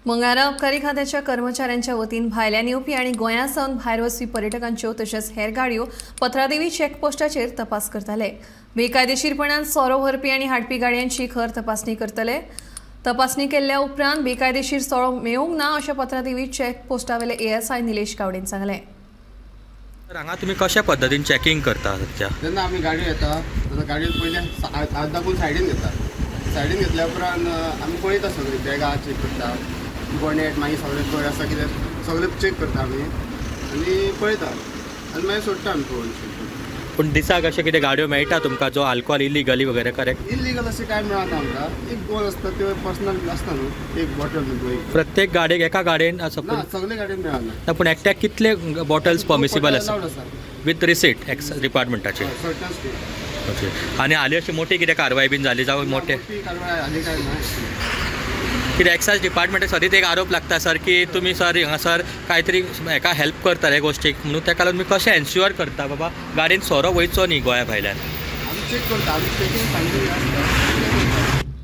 मंगळारा अबकारी खात्याच्या कर्मचाऱ्यांच्या वतीन भायल्यान येवपी आनी गोंया सावन भायर वचपी पर्यटकांच्यो तशेंच हेर गाडयो पत्रादेवी चेकपोस्टाचेर तपास करताले. बेकायदेशीरपणान सोरो व्हरपी आनी हाडपी गाडयांची खर तपासणी करतले. तपासणी केल्ल्या उपरांत बेकायदेशीर सोरो मेळूंक ना अशें पत्रादेवी चेकपोस्टावेले एएसआय निलेश गावडेन सांगलें. हांगा तुमी कशा पद्दतीन चॅकिंग करता सध्या? जेन्ना आमी गाडी येता तेन्ना गाडयेन पयलीं हात दाखोवन सायडीन घेता. सायडीन घेतल्या उपरांत आमी पळयता सगळीं बॅगां चॅक करता, बोनेट मागीर सगळें खंय आसा कितें सगळें चॅक करता आमी आनी पळयता आनी मागीर सोडटा आमी पळोवन. पूण दिसाक अशें कितें गाडयो मेळटा तुमकां जो आल्कोहोल इलिगली वगैरे? करेक्ट, इलिगल अशें कांय मेळना आमकां. एक दोन आसता त्यो पर्सनल आसता न्हू, एक बॉटल न्हू. प्रत्येक गाडयेक एका गाडयेन सगळे गाडयेन मेळना. पूण एकट्याक कितले बॉटल्स परमिसिबल आसा विथ रिसीट एक्स डिपार्टमेंटाचे? ओके. आनी हालीं अशी मोठी कितें कारवाय बीन जाली जावं मोठे कितें? एक्सायज डिपार्टमेंटाक सदींच एक आरोप लागता सर की तुमी सर हांगासर कांय तरी हेका हेल्प करता हे गोश्टीक, म्हणून ताका लागून तुमी कशें एन्श्युअर करता बाबा गाडयेन सोरो वयचो न्ही गोंया भायल्यान? आमी चॅक करता, आमी चॅकींग.